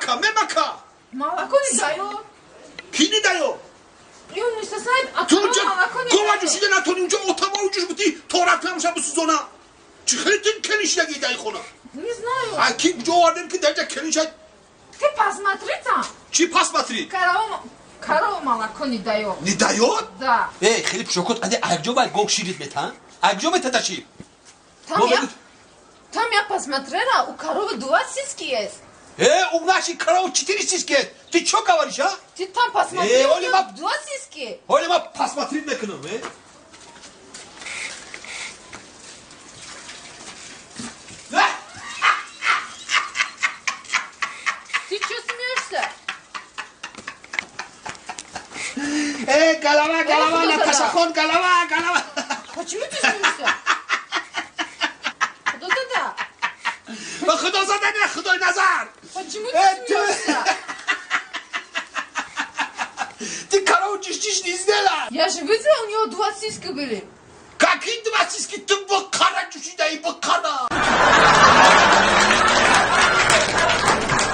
Мемака, мемака. Молоко не дает. Ки не даёт? И он не сосает, а Ту корова унҷа молоко не гова дает. Ҷӯшида натони, унҷа отама уҷуш бути, то рафта ҳамша бисӯзона. Чӣ хеле ту келин шидаги даи хона? Не знаю. А ки куҷо овардем, ки даҷа келин шад? Ты посмотри там. Чӣ посмотри? Корова молоко не дает. Не даёт? Да. Э, хеле пушокот аде, акҷо бай гов ширит мета? Акҷо метата шир? Там я, там я посмотрела, у коровы два сиськи есть. Э, у нашей коровы четыре сиськи есть. Ты чё говоришь, а? Ты там посмотри, Э, у Оля, неё два сиськи. Оля, ма посмотри мекунам, э? Ты чё смеешься? Э, голова, голова, Э, Наташа хон, голова, голова. Почему ты смеешься? Худозада, Ба Худозада не, Худой назар. Почему Э, ты смеешься? Ты корову чистишь не сделала. Я же видела, у него два сиськи были. Какие два сиськи? Ты бу қара ҷӯшидаи, бу қара.